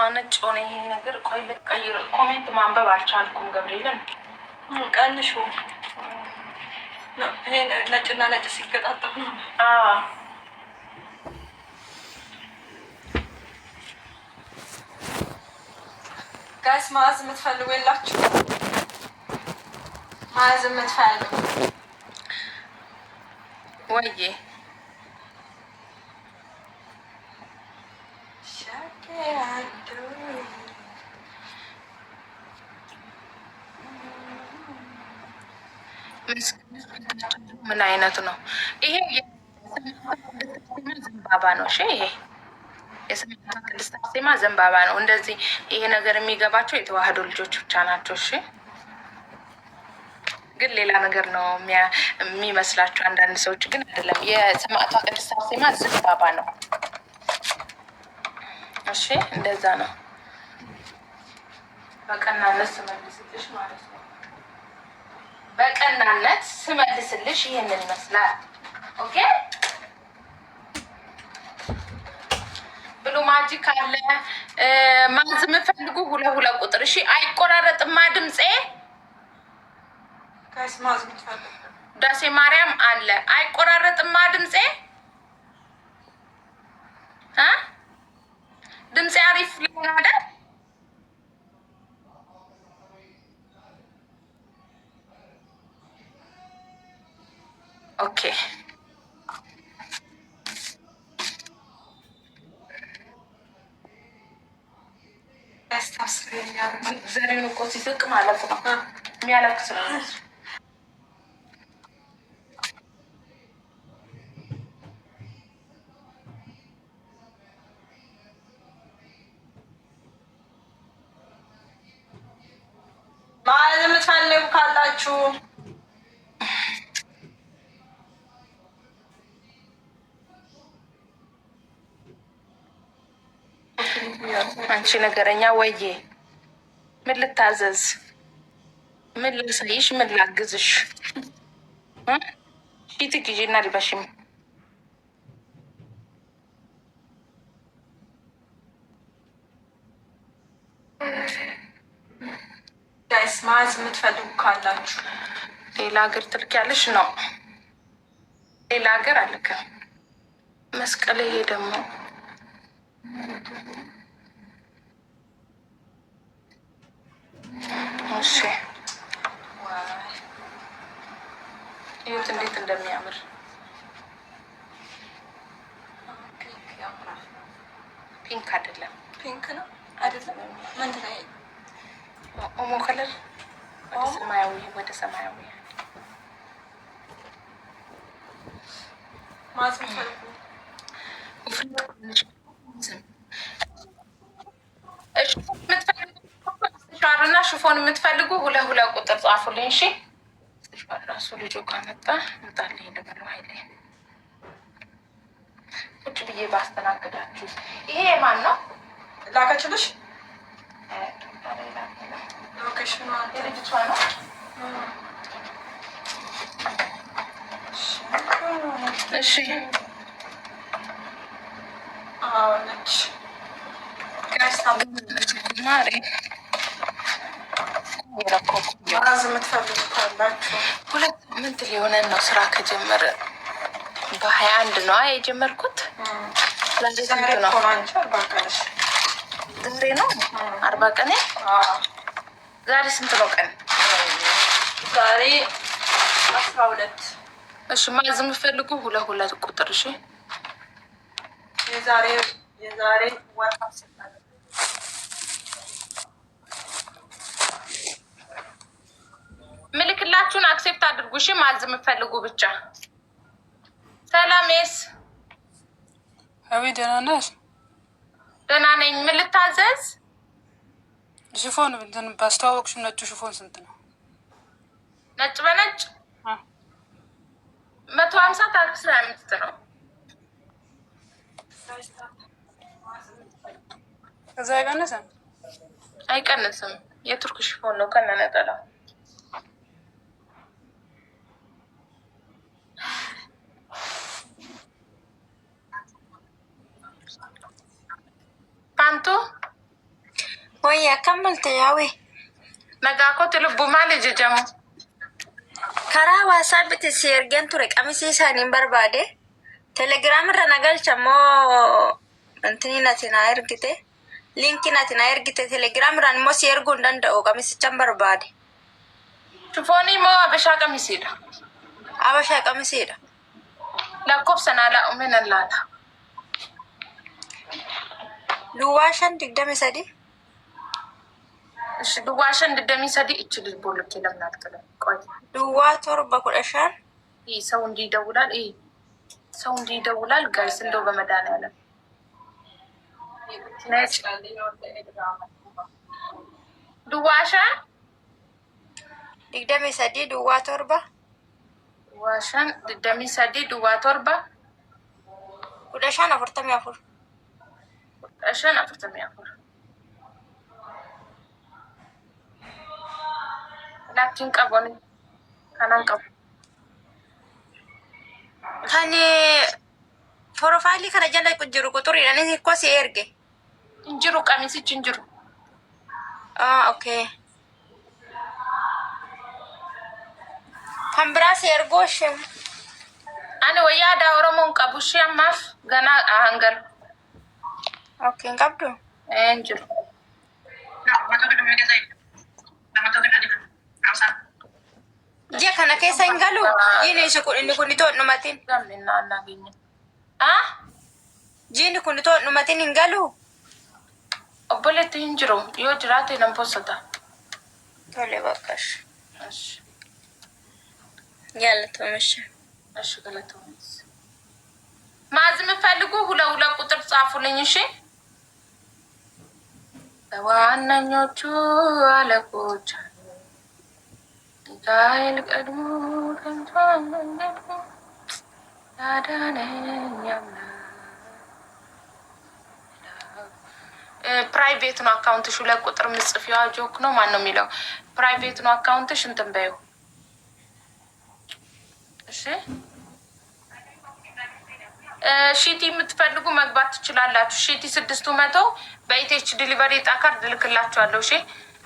ነጭ ሆነ ይሄ ነገር። ቆይ ልቀይር። Comment ማንበብ አልቻልኩም። ገብርኤልን ቀንሹ። ይሄ ነጭና ነጭ ሲገጣጠም ነው። Guys፣ ማዝ የምትፈልጉ የላችሁ? ማዝ የምትፈልጉ? ወይዬ። ምን አይነት ነው ይሄ? ዘንባባ ነው። እሺ፣ ይሄ የሰማዕቷ ቅድስት አርሴማ ዘንባባ ነው። እንደዚህ ይሄ ነገር የሚገባቸው የተዋህዶ ልጆች ብቻ ናቸው። እሺ፣ ግን ሌላ ነገር ነው የሚመስላቸው አንዳንድ ሰዎች፣ ግን አይደለም። የሰማዕቷ ቅድስት አርሴማ ዘንባባ ነው። እሺ፣ እንደዛ ነው። በቀናነት ስመልስልሽ ማለት ነው። በቀናነት ስመልስልሽ ይህንን ይመስላል። Okay፣ blue magic አለ። ማዝ የምፈልጉ ሁለት ሁለት ቁጥር። እሺ፣ አይቆራረጥማ ድምፄ። Guys፣ ማዝ የምትፈልጉ? ዳሴ ማርያም አለ። አይቆራረጥማ ድምፄ እ ድምፄ አሪፍ ሊሆን አይደል? Okay። ዘሪሁን እኮ ሲስቅ ማለት ነው የሚያለቅስ ነው። ማዝ የምትፈልጉ ካላችሁ? አንቺ ነገረኛ፣ ወዬ፣ ምን ልታዘዝ? ምን ላሳይሽ? ምን ላግዝሽ? ፊት ጊዜና ልበሽም። Guys፣ ማዝ የምትፈልጉ ካላችሁ? ሌላ ሀገር ትልኪያለሽ ነው? ሌላ ሀገር አልክም። መስቀል ይሄ ደግሞ። እሺ፣ እዩት እንዴት እንደሚያምር። Pink አይደለም። Pink ነው አይደለም? ምንድን ነው? ኦሞ color፣ ወደ ሰማያዊ፣ ወደ ሰማያዊ። ማዝ የምትፈልጉ? ሻርና ሽፎን የምትፈልጉ ሁለት ሁለት ቁጥር ጻፉልኝ። እሺ፣ ራሱ ልጁ ካመጣ ምጣልኝ ልበለው። ኃይሌ፣ ቁጭ ብዬ ባስተናግዳችሁ። ይሄ የማን ነው? ላከችልሽ location ኑ። የልጅቷ ነው። እሺ። አዎ ነች። Guys። ማሬ። ማዝ የምትፈልጉ ካላችሁ? 2 ሳምንት ሊሆነን ነው ስራ ከጀመረ። በ21 ነው የጀመርኩት። ዛሬ ስንት ነው? እኮ ነው አንቺ 40 ቀንሽ። ዛሬ ነው 40 ቀኔ። ዛሬ ስንት ነው ቀን? ዛሬ 12። እሺ፣ ማዝ የምትፈልጉ ሁለት ሁለት ቁጥር፣ እሺ። የዛሬ ወር 10 ቀን። ምልክላችሁን accept አድርጉ። እሺ፣ ማዝ የምትፈልጉ ብቻ። ሰላም ስ አቤት፣ ደህና ነሽ? ደህና ነኝ። ምን ልታዘዝ? ሽፎን እንትን ባስተዋወቅሽው ነጩ ሽፎን ስንት ነው? ነጭ በነጭ 150፣ ታክስ 25 ነው። ከዛ አይቀንስም? አይቀንስም። የቱርክ ሽፎን ነው ከነነጠላው። ፓንቱ Wayya akkam malte yaawee? Nagaa kooti lubbuu maali jajamu? Karaa WhatsAppitti si ergeen ture qamisii isaaniin barbaade. Telegram irra na galcha immoo intini nati na ergite. Linkii nati na ergite Telegram irraan immoo si erguu hin danda'u qamisichan barbaade. Chifoonii moo Habashaa qamisiidha? Habashaa qamisiidha. Lakkoofsa naa laa ume nan laala. 0523. እሺ 0523 እች ልጅ ቦልኬ ለምን አትጥልም? ቆይ 0715. ይህ ሰው እንዲህ ይደውላል። ይህ ሰው እንዲህ ይደውላል። Guys እንደው በመድኃኒዓለም 05 2307. 052307. 1544. 1544. Laakkiin qabu ani kanan qabu. Kan profaayilii kana jala jiru quxuriidhaan inni si erge. Hin jiru qamisichi hin jiru. Ah, okay. Kan biraa si erguu ishee. Ani wayyaa aadaa Oromoo hin qabu ishee ammaaf ganaa hangalu. Okay, hin qabdu? Hin jiru. Ji'a kana keessa hin galu? Jiini isa kun inni kun itoo hin dhumatin. Gamni እናገኘ Ah? Jiini kun itoo hin dhumatin hin galu? Obboleetti hin jiru yoo jiraate nan possata. Tole bakka ishee. እሺ. Jaallatama ishee. እሺ ገለተውስ ማዝ የምፈልጉ ሁለት ሁለት ቁጥር ጻፉልኝ። እሺ በዋነኞቹ አለቆች ሚካኤል ቀድሞ ተንቷል መንገዱ ያዳነኝ አምላክ። Private ነው account ሽ። ሁለት ቁጥር ምጽፊዋ joke ነው ማን ነው የሚለው? Private ነው account ሽ። እንትን በይው እሺ። ሺቲ የምትፈልጉ መግባት ትችላላችሁ። ሺቲ 600 በ ETH delivery ዕጣ ካርድ እልክላችኋለሁ። እሺ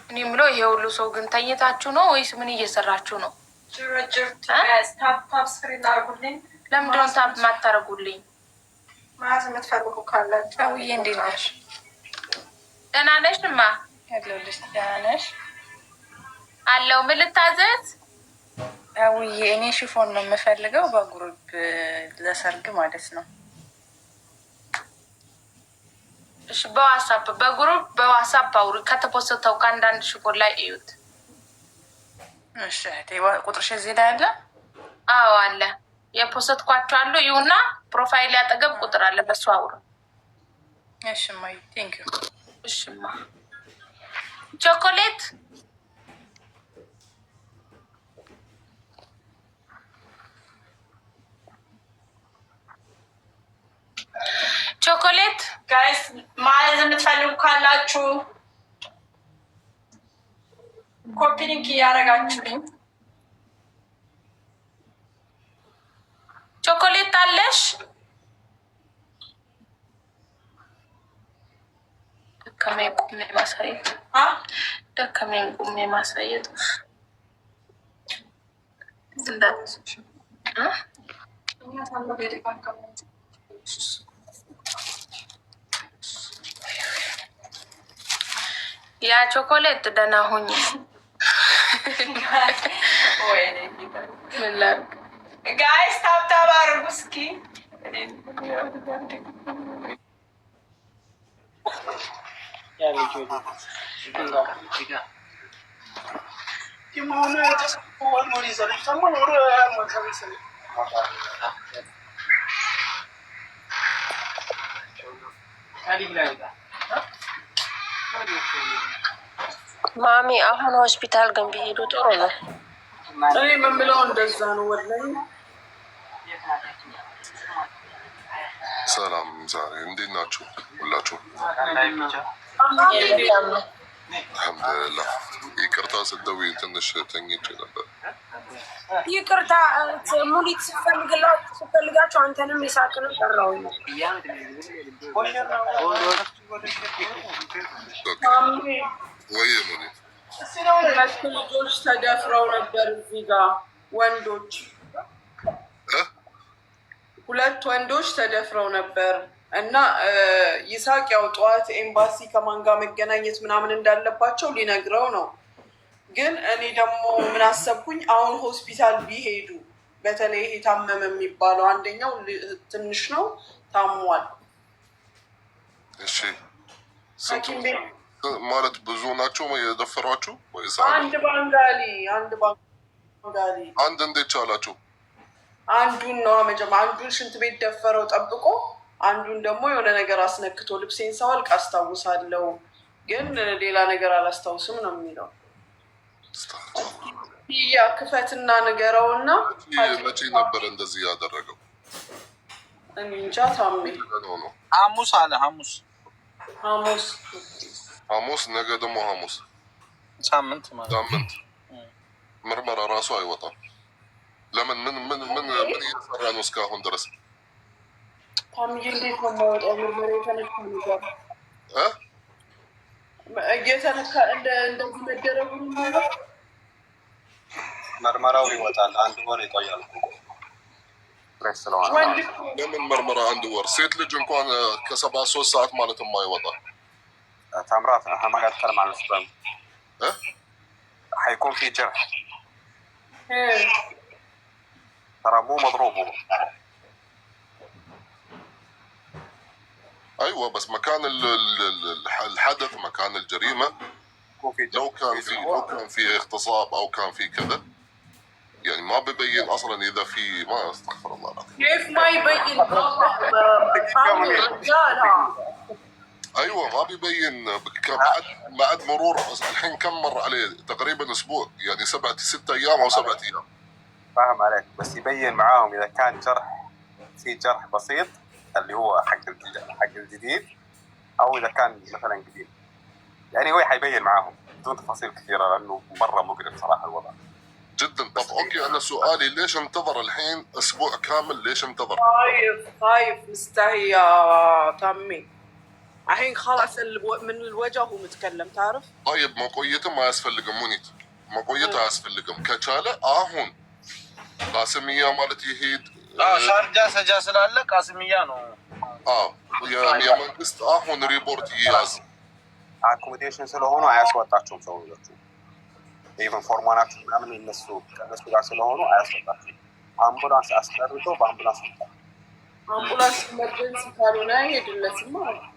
እኔ የምለው ይሄ ሁሉ ሰው ግን ተኝታችሁ ነው ወይስ ምን እየሰራችሁ ነው? Tap tap screen አድርጉልኝ። ለምንድነው tap የማታደርጉልኝ? መያዝ የምትፈልጉ ካላችሁ። አውዬ እንዴት ነሽ? ደህና ነሽ እማ? ያለሁልሽ። ደህና ነሽ? አለው። ምን ልታዘዝ? አውዬ እኔ chiffon ነው የምፈልገው በ group ለሰርግ ማለት ነው። እሺ በ WhatsApp በ group በ WhatsApp አውሪ። ከተፖሰተው ከአንዳንድ chiffon ላይ እዩት። እሺ እህቴ ቁጥርሽ እዚህ ላይ አለ? አዎ አለ። የፖሰትኳቸው አሉ። ይሁና profile ያጠገብ ቁጥር አለ። በሱ አውሩ። እሺ እማዬ thank you። እሽማ ቾኮሌት ቾኮሌት። Guys ማዘዝ የምትፈልጉ ካላችሁ copy link እያደረጋችሁልኝ። ቾኮሌት አለሽ? ደከመኝ ቁሜ ማሳየት፣ ደከመኝ ቁሜ ማሳየት። እንዳት ያ ቾኮሌት ደህና ሁኝ። ምን ላድርግ? Guys tap tap አድርጉ እስኪ። ማሚ አሁን ሆስፒታል ግን ቢሄዱ ጥሩ ነው። እኔ የምለው እንደዛ ነው። ወላሂ። ሰላም፣ ዛሬ እንዴት ናችሁ ሁላችሁ? አልሐምዱሊላህ። ይቅርታ ስትደውይ ትንሽ ተኝቼ ነበር። ይቅርታ ሙሊት ስፈልጋችሁ አንተንም ይሳቅንም ጠራሁኝ። ወይ ሙኒት ሁለት ልጆች ተደፍረው ነበር እዚህ ጋር ወንዶች፣ ሁለት ወንዶች ተደፍረው ነበር እና ይሳቅ ያው ጠዋት ኤምባሲ ከማን ጋር መገናኘት ምናምን እንዳለባቸው ሊነግረው ነው። ግን እኔ ደግሞ ምን አሰብኩኝ፣ አሁን ሆስፒታል ቢሄዱ በተለይ ይሄ ታመመ የሚባለው አንደኛው ትንሽ ነው ታሟል። እሺ ስንት ማለት ብዙ ናቸው የደፈሯችሁ ወይስ አንድ ባንጋሊ? አንድ ባንጋሊ። አንድ እንዴት ቻላችሁ? አንዱን ነው መጀመሪያ፣ አንዱን ሽንት ቤት ደፈረው ጠብቆ፣ አንዱን ደግሞ የሆነ ነገር አስነክቶ ልብሴን ሳወልቅ አስታውሳለሁ፣ ግን ሌላ ነገር አላስታውስም ነው የሚለው። ያ ክፈትና ንገረውና። መቼ ነበር እንደዚህ ያደረገው? እኔ እንጃ ታሜ። ነው ሐሙስ አለ፣ ሐሙስ። ሐሙስ። ሐሙስ፣ ነገ ደግሞ ሐሙስ። ሳምንት ማለት። ሳምንት ምርመራ ራሱ አይወጣም። ለምን ምን ምን ምን ምን እየሰራ ነው እስካሁን ድረስ? ታምዬ እንዴት ነው የማወጣው ምርመራ? የተነካ ነገር እ እየተነካ እንደዚህ መደረጉ ነው። ምርመራው ይወጣል። አንድ ወር ይቆያል። ስለሆነ ለምን ምርመራ አንድ ወር? ሴት ልጅ እንኳን ከ73 ሰዓት ማለት የማይወጣ። ታምራት انا قاعد اتكلم عن ال sperm. እ حيكون في جرح، ترى مو مضروب هو. ايوه، بس مكان الحدث، مكان الجريمه. يكون في جرح. لو كان في اغتصاب او كان في كذا، يعني ما ببين اصلا اذا في، ما استغفر الله العظيم. كيف ما يبين رجال؟ ايوه، ما بيبين بعد مرور الحين كم مر عليه؟ تقريبا اسبوع، يعني 7 6 ايام او 7 ايام. فاهم عليك، بس يبين معاهم اذا كان جرح، في جرح بسيط اللي هو حق الجديد، او اذا كان مثلا قديم. يعني هو حيبين معاهم بدون تفاصيل كثيره، لانه مره مقرف صراحه الوضع. جدا. طب okay، انا سؤالي ليش انتظر الحين اسبوع كامل؟ ليش انتظر؟ خايف خايف، مستحي يا تامي. الحين خلاص من الوجه هو متكلم، تعرف. طيب መቆየትም አያስፈልግም ሙኒት፣ መቆየት አያስፈልግም። ከቻለ አሁን ቃስሚያ ማለት ይሄድ። ሻርጃ ሰጃ ስላለ ቃስሚያ ነው። አዎ፣ የመንግስት አሁን ሪፖርት ይያዝ። Accommodation ስለሆኑ አያስወጣቸውም ሰውዮቹ። Even ፎርማናቸው ምናምን እነሱ ከእነሱ ጋር ስለሆኑ አያስወጣቸውም። አምቡላንስ አስጠርቶ በአምቡላንስ ይመጣል። አምቡላንስ emergency ካልሆነ አይሄድለትም ማለት ነው።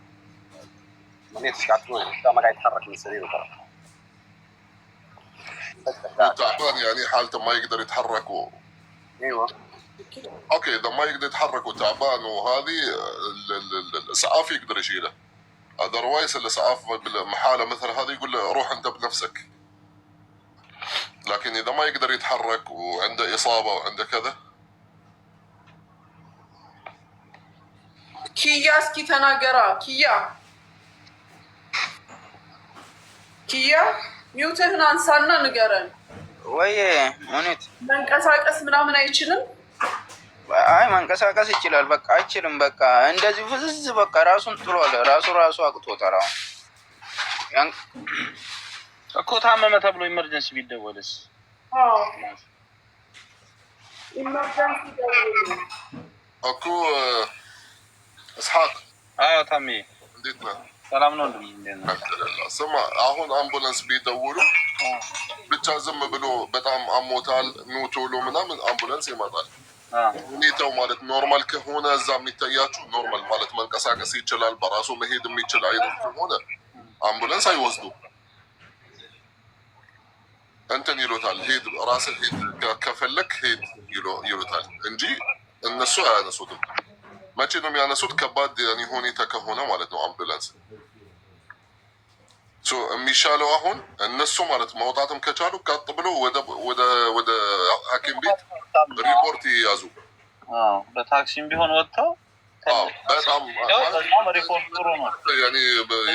منيت قاعد تقول ما قاعد يتحرك من سريره ترى. تعبان، يعني حالته ما يقدر يتحرك و ايوه. Okay، اذا ما يقدر يتحرك وتعبان وهذه الاسعاف يقدر يشيله. Otherwise الاسعاف بحاله مثل هذه يقول له روح انت بنفسك. لكن اذا ما يقدر يتحرك وعنده اصابه وعنده كذا. ኪያ እስኪ ተናገራ። ኪያ፣ ኪያ፣ mute ህን አንሳና ንገረን። ወይ ሙኒት። መንቀሳቀስ ምናምን አይችልም። አይ መንቀሳቀስ ይችላል። በቃ አይችልም። በቃ እንደዚህ ፍዝዝ፣ በቃ ራሱን ጥሏል። ራሱ ራሱ አቅቶታል። አሁን እኮ ታመመ ተብሎ emergency ቢደወልስ? Emergency ደውሉ። እኮ እስሐቅ። አዎ ታሜ። እንዴት ነህ? ሰላም ነው ወንድም፣ እንዴት ነህ? አልሐምዱሊላህ። ስማ፣ አሁን አምቡላንስ ቢደውሉ ብቻ ዝም ብሎ በጣም አሞታል ኑ ቶሎ ምናምን አምቡላንስ ይመጣል። ሁኔታው ማለት normal ከሆነ፣ እዛ የሚታያችሁ normal ማለት መንቀሳቀስ ይችላል፣ በራሱ መሄድ የሚችል አይነት ከሆነ አምቡላንስ አይወስዱም። እንትን ይሉታል፣ ሂድ ራስህ ሂድ፣ ከፈለክ ሂድ ይሉታል እንጂ እነሱ አያነሱትም። መቼ ነው የሚያነሱት? ከባድ يعني ሁኔታ ከሆነ ማለት ነው አምቡላንስ። So የሚሻለው አሁን እነሱ ማለት መውጣትም ከቻሉ ቀጥ ብሎ ወደ ሐኪም ቤት ሪፖርት ይያዙ። በታክሲም ቢሆን ወጥተው በጣም በጣም ሪፖርት ጥሩ ነው።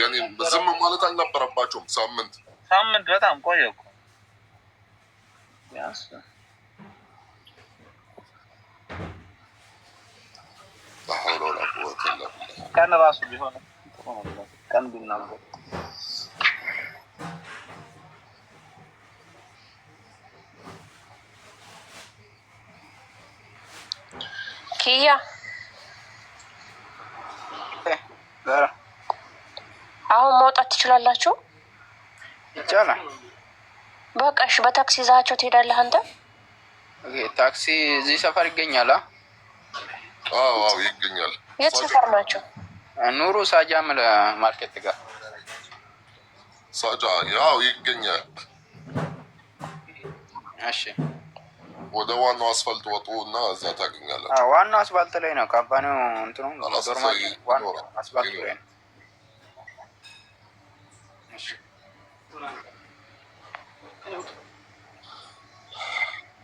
يعني ዝም ማለት አልነበረባቸውም። ሳምንት። ሳምንት በጣም ቆየ እኮ ቢያንስ። لا حول ولا قوة إلا بالله. ቀን ራሱ ቢሆን ጥሩ ነው። ቀን ቢናገር። ኪያ አሁን መውጣት ትችላላችሁ። ይቻላል። በቃ እሺ፣ በታክሲ ይዛቸው ትሄዳለህ አንተ። ታክሲ እዚህ ሰፈር ይገኛል። አዎ አዎ፣ ይገኛል። የት ሰፈር ናቸው? ኑሩ ሳጃ market ጋር ሳጃ፣ ያው ይገኛል። እሺ፣ ወደ ዋናው አስፋልት ወጡ እና እዛ ታገኛላችሁ። ዋናው አስፋልት ላይ ነው። Company ው እንትኑ ዋናው አስፋልት ላይ ነው።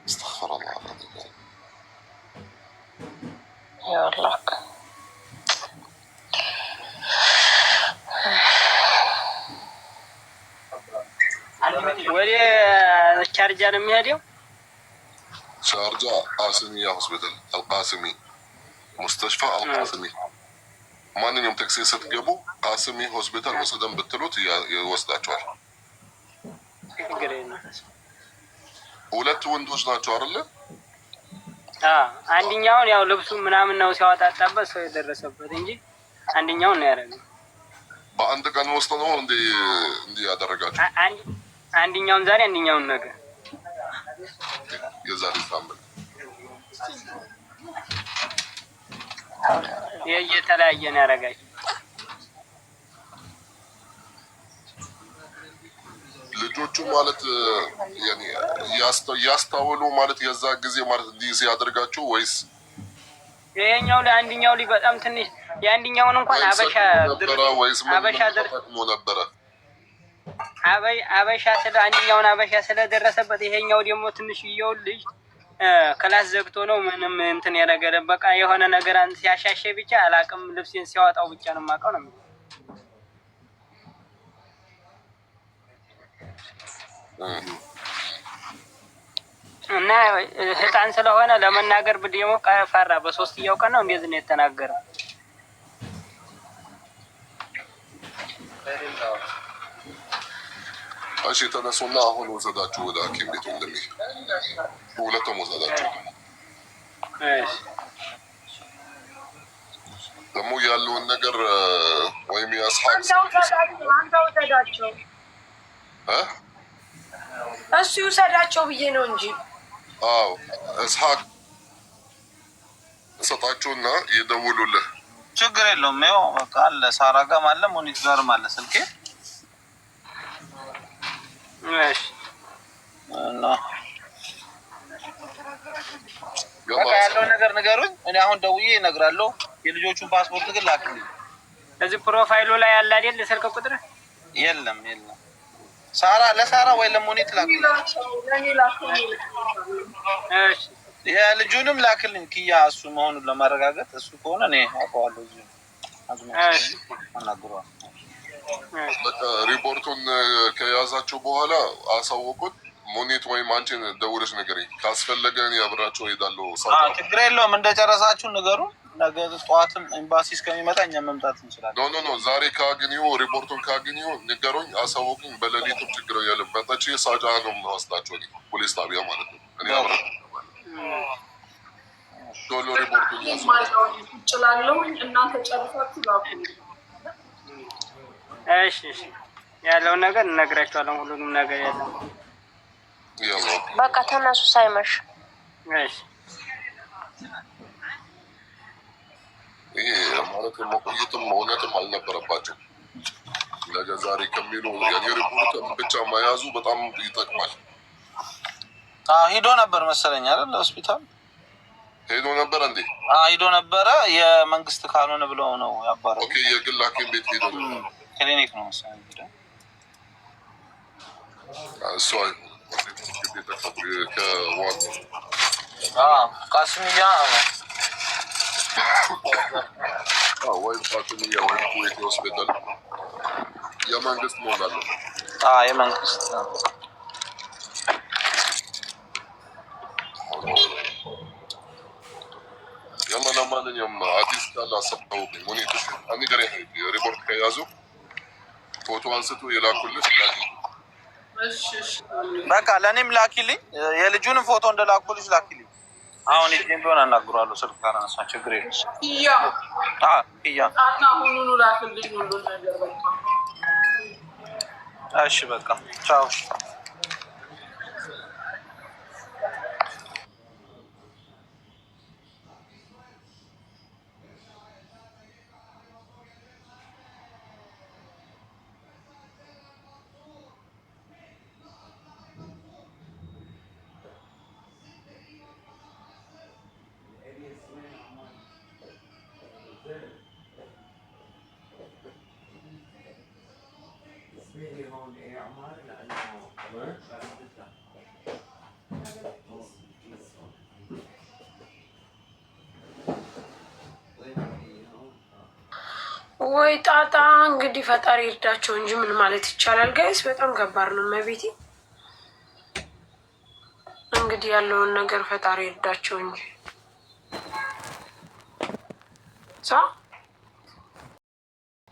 أستغفر الله يلا ወደ ሻርጃ ነው የሚሄደው። ሻርጃ ቃስሚያ ሆስፒታል አልቃስሚ مستشفى አልቃስሚ። ማንኛውም ታክሲ ስትገቡ ቃስሚ ሆስፒታል ወሰደን ብትሉት ይወስዳቸዋል። ሁለት ወንዶች ናቸው አይደለ? አንድኛውን ያው ልብሱ ምናምን ነው ሲያወጣጣበት ሰው የደረሰበት እንጂ አንድኛውን ነው ያደረገው። በአንድ ቀን ውስጥ ነው እንዲ እንዲ ያደረጋቸው? አንድኛውን ዛሬ አንድኛውን ነገ። የዛሬ ሳምንት የተለያየ ነው ያደረጋቸው። ልጆቹ ማለት ያስታውሉ ማለት የዛ ጊዜ ማለት እንዲህ ሲያደርጋችሁ ወይስ ይሄኛው ላይ አንድኛው ላይ በጣም ትንሽ የአንድኛውን እንኳን አበሻ ነበረ ወይስ ምን ተጠቅሞ ነበረ? አበሻ ስለ አንድኛውን አበሻ ስለደረሰበት ይሄኛው ደግሞ ትንሽዬው ልጅ class ዘግቶ ነው ምንም እንትን ያደረገ በቃ የሆነ ነገር ሲያሻሸ ብቻ አላቅም፣ ልብሴን ሲያወጣው ብቻ ነው የማውቀው ነው የሚለው። እና ህፃን ስለሆነ ለመናገር ደግሞ ፈራ። በሶስትየው ቀን ነው እንደዚህ ነው የተናገረው። እሺ ተነሱና አሁን ወሰዳችሁ ወደ ሐኪም ቤቱ እንደሚ ሁለቱም ወሰዳችሁ። ደግሞ ያለውን ነገር ወይም የአስሓብ አንተ ውሰዳቸው፣ እሱ ይውሰዳቸው ብዬ ነው እንጂ። አዎ እስሐቅ ሰጣችሁና ይደውሉልህ። ችግር የለውም። ይኸው በቃ አለ፣ ሳራ ጋርም አለ፣ ሙኒት ጋርም አለ ስልኬ። በቃ ያለውን ነገር ንገሩኝ። እኔ አሁን ደውዬ እነግራለሁ። የልጆቹን ፓስፖርት ግን ላክልኝ። እዚህ profile ኡ ላይ ያለ አይደል ስልክ ቁጥር? የለም የለም። ሳራ ለሳራ ወይ ለሙኒት ላክልኝ። የልጁንም ላክልኝ ክያ፣ እሱ መሆኑን ለማረጋገጥ እሱ ከሆነ እኔ አውቀዋለሁ። እዚሁ አናግረዋለሁ። በቃ ሪፖርቱን ከያዛችሁ በኋላ አሳውቁት። ሙኒት ወይም አንቺን ደውለሽ ንገሪኝ። ካስፈለገ እኔ አብራቸው እሄዳለሁ። ችግር የለውም። እንደጨረሳችሁ ንገሩ። ነገ ጠዋትም ኤምባሲ እስከሚመጣ እኛ መምጣት እንችላለን። No no no፣ ዛሬ ካገኙ ሪፖርቱን ካገኙ ንገሩኝ፣ አሳውቁኝ። በሌሊቱም ችግር የለም። መጥቼ ሳጃ ነው የምወስዳቸው ፖሊስ ጣቢያ ማለት ነው። እኔ አብራቸው ቶሎ ሪፖርቱን እችላለሁ። እናንተ ጨርሳችሁ ላኩ። እሺ እሺ፣ ያለውን ነገር እነግራቸዋለን። ሁሉንም ነገር ያለው በቃ ተነሱ ሳይመሽ። እሺ ይሄ ማለት መቆየትም እውነትም አልነበረባቸው። ነገ ዛሬ ከሚሉ ሪፖርት ብቻ መያዙ በጣም ይጠቅማል። ሂዶ ነበር መሰለኝ አይደል? ሆስፒታል ሄዶ ነበር እንዴ? ሂዶ ነበረ። የመንግስት ካልሆነ ብለው ነው ያባረሩት። Okay፣ የግል ሐኪም ቤት ሄዶ ነበር። ክሊኒክ ነው መሰለኝ ሄዶ። እሱ ቃስሚያ ወይም ቃስሚያ ወይም ኩዌት ሆስፒታል የመንግስት መሆን አለበት። የመንግስት يلا ለማንኛውም አዲስ ካለ አሳውቁኝ። ሙኒት ንገሪኝ። ሪፖርት ከያዙ ፎቶ አንስቶ የላኩልሽ ላኪ። በቃ ለእኔም ላኪልኝ። የልጁንም ፎቶ እንደላኩልሽ ላኪልኝ። አሁን ሂጅም ቢሆን አናግረዋለሁ። ስልክ ካላነሳ ችግር የለም። ያ ያ እና ሁሉን ላክልኝ ሁሉን ነገር በቃ። እሺ በቃ ቻው። ወይ ጣጣ! እንግዲህ ፈጣሪ ይርዳቸው እንጂ ምን ማለት ይቻላል? Guys በጣም ከባድ ነው። መቤቴ እንግዲህ ያለውን ነገር ፈጣሪ ይርዳቸው እንጂ ሳ